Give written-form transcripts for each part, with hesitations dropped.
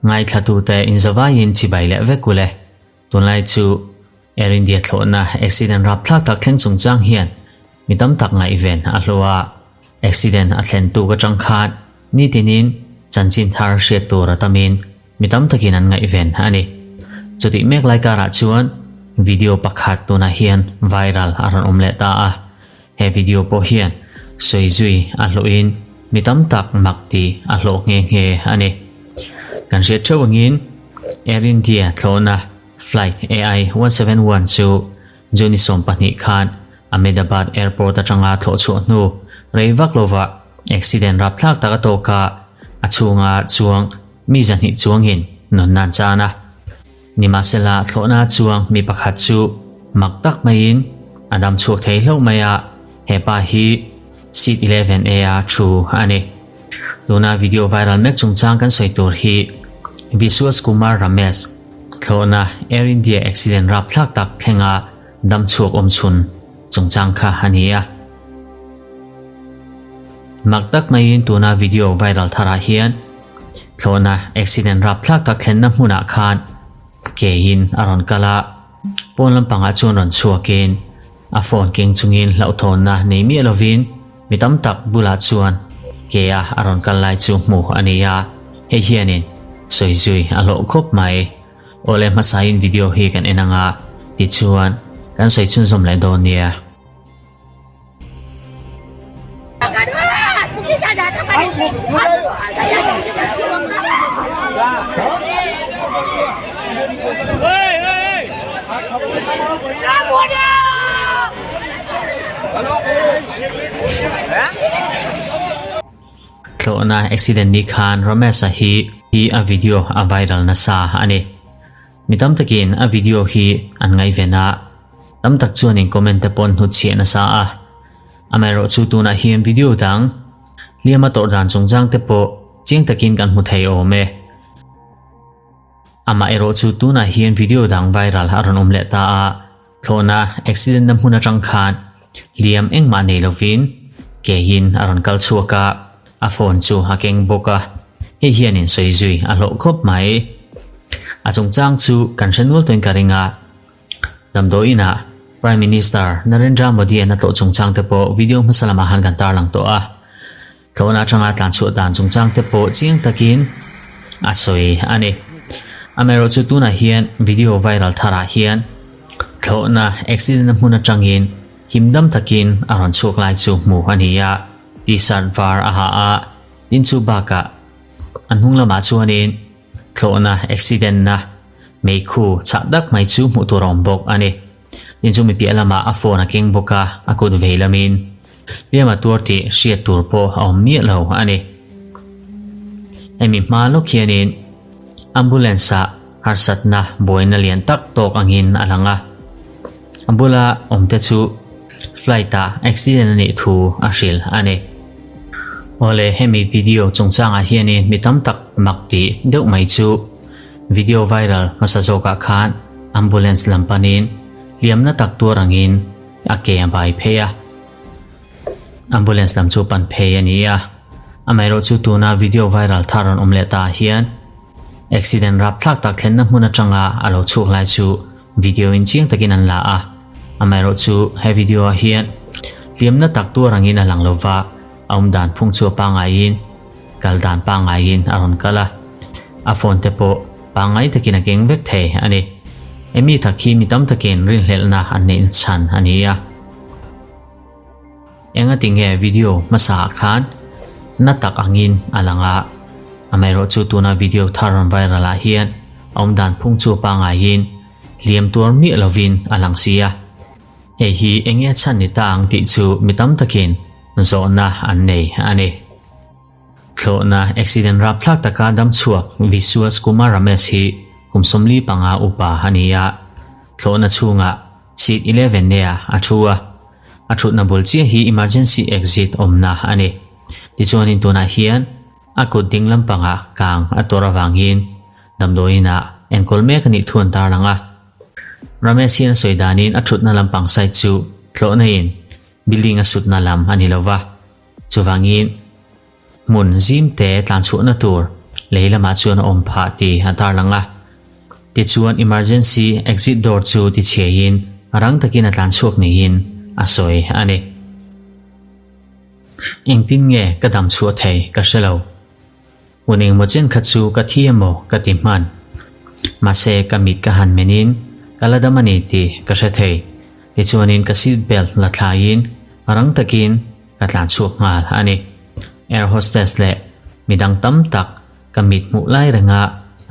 Ngaithlatute inzavaiin chibai leh vek ule. Tunlai chu Air India thlawhna accident rapthlak tak thleng chungchang hian mi tam tak ngaihven a hlawh a. Accident a thlen tuk atang khan nitinin chanchin thar hriat tur a tamin mi tam takin an ngaihven a ni. Chutih mek lai karah chuan video pakhat tunah hian viral a rawn awm leh ta a. He video pawh hian sawi zui a hlawhin mi tam tak mak tih a hlawh nghe nghe a ni. Kan hriat theuh angin Air India thlawhna flight AI 171 chu June 12 khan Ahmedabad Airport atanga thlawh chhuah hnu rei vak lova accident rapthlak tak a tawk a, a chhunga chuang mi 200 chuangin nunna an chan a. Nimahsela thlawhna chuang mi pakhat chu mak tak maiin a dam chhuak thei hlauh mai a, hepa hi seat 11A a thu a ni. Tuna video viral mek chungchang kan sawi tur hi Vishwas Kumar Ramesh thlawhna Air India accident rapthlak tak thlenga dam chhuak awm chhun chungchang kha a ni a. Mak tak maiin tuna video viral tharah hian thlawhna accident rapthlak tak thlenna hmunah khan keiin a rawn kal a, pawn lampangah chuan rawn chhuakin a phone keng chungin hlauhthawnna nei miah lovin mi tam tak bulah chuan kea a rawn kal lai chu hmuh a ni a, hei hianin sawi zui a hlawh khawp mai. Awle hmasain video hi kan en anga tichuan kan sawi chhunzawm leh dawn nia. Thlawhna accident ni khan Ramesh-a hi hi a video a viral nasa a ni. Mi tam takin a video hi an ngaihven a, tam tak chuanin comment te pawh an hnutchhiah nasa a. Amaherawhchu tunah hian video dang hliam a tawrh dan chungchang te pawh chiang takin kan hmu thei awm e. Amaherawhchu tunah hian video dang viral a rawn awm leh ta a, thlawhna accident na hmun atang khan hliam engmah nei lovin kein a rawn kal chhuak a, a phone chu a keng bawk a, hei hianin sawi zui a hlawh khawp mai. A chungchang chu kan hre nual tawhin ka ring a, damdawiinah Prime Minister Narendra Modi-a'n a tlawh chungchang te pawh video hmasa lamah khan kan tarlang tawh a, tlawhna atanga tlan chhuah dan chungchang te pawh chiang takin a sawi a ni. Amaherawhchu tunah hian video viral tharah hian thlawhna accident-na hmun atangin himdam takin a rawn chhuak lai chu hmuh a ni a, t-shirt var a ha a, tin chu bakah a hnung lamah chuanin thlawhna accident-na meikhu chhah dak mai chu hmuh tur a awm bawk a ni. Tin chu mi piah lamah a phone a keng bawk a, a kut vei lamin hliam a tuar tih hriat tur pawh a awm miah lo a ni. Hemi hma lawk hianin ambulance ah harsatna buaina lian tak tawk angin a lang a, a bula awmte chu flight ah accident a nih thu a hrilh a ni. Awle hemi video chungchangah hianin mi tam tak mak tih deuh mai chu video viral hmasa zawkah khan ambulance lam panin hliamna tak tuar angin a ke a bai phei a, ambulance lam chu pan phei a ni a, amaherawhchu tuna video viral thar rawn awm leh ta ah hian accident rapthlak tak thlenna hmun atanga a lo chhuak lai chu video in chiang takin an la a, amaherawhchu he video ah hian hliamna tak tuar angin a lang lova, a awm dan phung chu a pangaiin kal dan pangaiin a rawn kal a, a phone te pawh pangngai takin a keng vek thei a ni. Emi tak hi mi tam takin rinhlelhna an neihna chhan a ni a. Engati nge video hmasa ah khan na tak angin a lang a, amaherawhchu tuna video thar rawn viral ah hian a awm dan phung chu pangaiin hliam tuar miah lovin a lang si a. Hei hi enge chhan ni ta ang tih chu mi tam takin zawhna an nei a ni. Thlawhna accident rapthlak taka dam chhuak Vishwas Kumar Ramesh hi kum 45 upa a ni a, thlawhna chhungah seat 11 nea a thu a, a thutna bul chiah hi emergency exit awmna a ni. Tichuanin tunah hian a kut ding lampangah kang a tawrh avangin damdawiinah enkawl mek a nih thu an tarlang a. Ramesh hian a sawi danin a thutna lampang side chu thlawhna in building a sutna lam a ni lova, chuvangin. hmun zim te tlan chhuahna tur lei lamah chuan a awm phah tih a tarlang a. Tichuan emergency exit door chu tichhiaiin rang takin a tlan chhuak niin a sawi a ni. Engtin nge ka dam chhuah thei ka hre lo. Hun engmaw chen kha chu ka thi emaw ka ti hman. Mahse ka mit ka han menin ka la dam a ni tih ka hre thei. Tichuanin ka seat belt la thlaiin rang takin ka tlan chhuak nghal a ni. Air hostess leh midang tam tak ka mit hmuh lai renga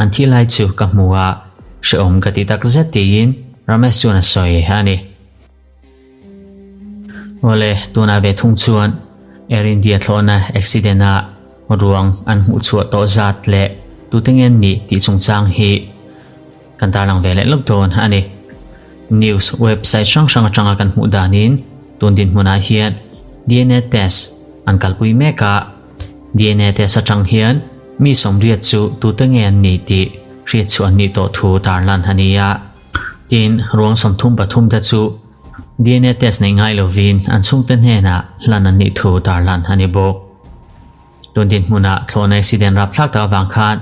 an thi lai chu ka hmu a, hrehawm ka ti tak zet tiin Ramesh chuan a sawi a ni. Awle, tunah ve thung chuan Air India thlawhna accident ah ruang an hmuh chhuah tawh zat leh tute nge an nih tih chungchang hi kan tarlang ve leh lawk dawn a ni. News website hrang hrang atanga kan hmuh danin tun dinhmunah hian DNA test an kalpui mek a, DNA test atang hian mi sawmriat chu tute nge an nih tih hriat chhuah an nih tawh thu tarlan a ni a. Tin, ruang 33 te chu DNA test neih ngai lovin an chhungte hnenah hlan an nih thu tarlan a ni bawk. Tun dinhmunah thlawhna accident rapthlak tak avang khan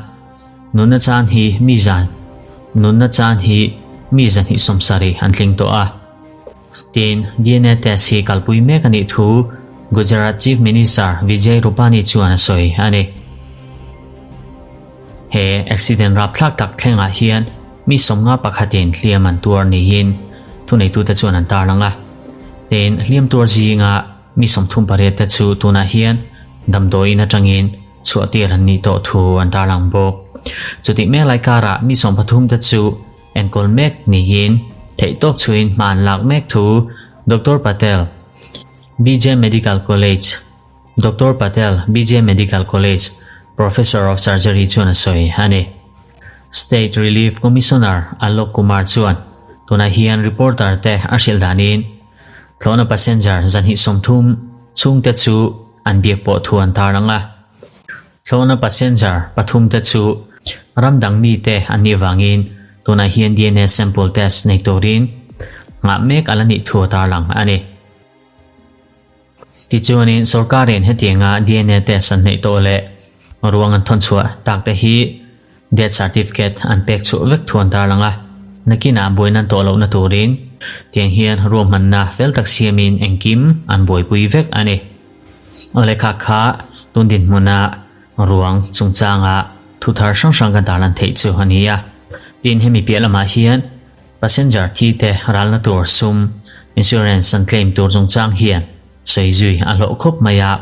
nunna chan hi mi zan nunna chan hi mi zahnih 70 an tling tawh a. Tin, DNA test hi kalpui mek a nih thu Gujarat Chief Minister Vijay Rupani chuan a sawi a ni. He accident rapthlak tak thlengah hian mi sawmnga pakhatin hliam an tuar niin thuneitute chuan an tarlang a. Tin, hliam tuar zinga mi 38 te chu tunah hian damdawiin atangin chhuahtir an nih tawh thu an tarlang bawk. Chutih mek lai karah mi 13 te chu enkawl mek niin theihtawp chhuiin hma an lak mek thu Doctor Patel, BJ Medical College, Doctor Patel, BJ Medical College, Professor of Surgery chuan a sawi a ni. State Relief Commissioner Alok Kumar chuan tunah hian reporter te a hrilh danin thlawhna passenger 230 chhungte chu an biak pawh thu an tarlang a. Thlawhna passenger pathum te chu ram dang mite an nih vangin tunah hian DNA sample test nei turin nghah mek a la nih thu a tarlang a ni. Tichuanin sorkarin hetianga DNA test an neih tawh leh ruang an thawn chhuah tak te hi death certificate an pek chhuah vek thu an tarlang a, nakinah buaina an tawh lohna turin tiang hian ruahmanna fel tak siamin engkim an buaipui vek a ni. Aw lehkha kha tun dinhmuna ruang chungchanga thu thar hrang hrang kan tarlan theih chu a ni a, tin hemi piah lamah hian Passenger thi te ralna tur sum insurance an claim tur chungchang hian sawi zui a hlawh khawp mai a.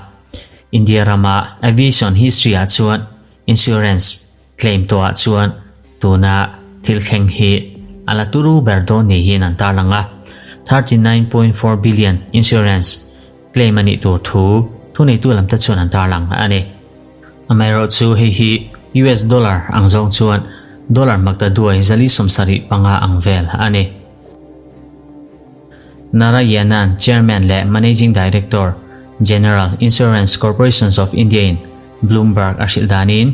India rama aviation history ah chuan insurance claim tawh ah chuan tuna thil thleng hi a la turu ber dawn niin an tarlang a. 39.4 billion insurance claim a nih tur thu thuneitu lam te chuan an tarlang a ni. Amaherawhchu hei hi US dollar ang zawng chuan dollar makta duai 475 ang vel a ni. Narayanan, Chairman leh Managing Director, General Insurance Corporations of India-in Bloomberg a hrilh danin,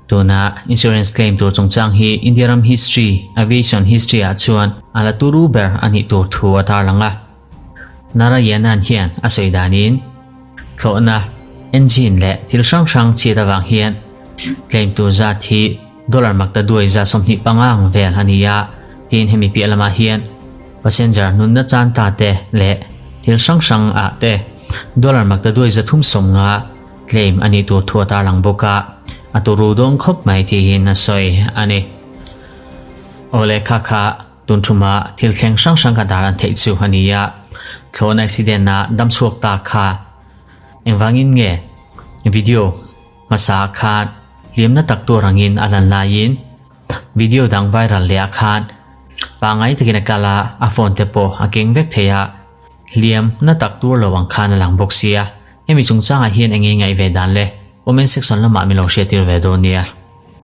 tuna insurance claim tur chungchang hi India ram history, aviation history-ah chuan a la turu ber a nih tur thu a tarlang a. Narayanan hian a sawi danin, thlawhna, engine leh thil hrang hrang chhiat avang hian claim tur zat hi dollar makta duai 25 ang vel a ni a, tin hemi piah lamah hian passenger nunna chan ta te leh thil hrang hrang ah te dollar makta duai 350 claim a nih tur thu a tarlang bawk a, a turu dawn khawp mai tiin a sawi a ni. Awle kha kha. Tun thuma thil thleng hrang hrang ka dar an theih chu a ni a, thlawhna accident a dam chhuak ta kha engvangin nge video hmasa ah khan hliamna tak tur angin a lan laiin video dang viral leh ah khan pangngai takin a kal a, a phone te pawh a keng vek thei a, hliamna tak tur lo ang khan a lang bawk sia. Hemi chungchangah hian eng nge ngaih ve dan le? Comment section lamah min lo hriattir ve dawn nia.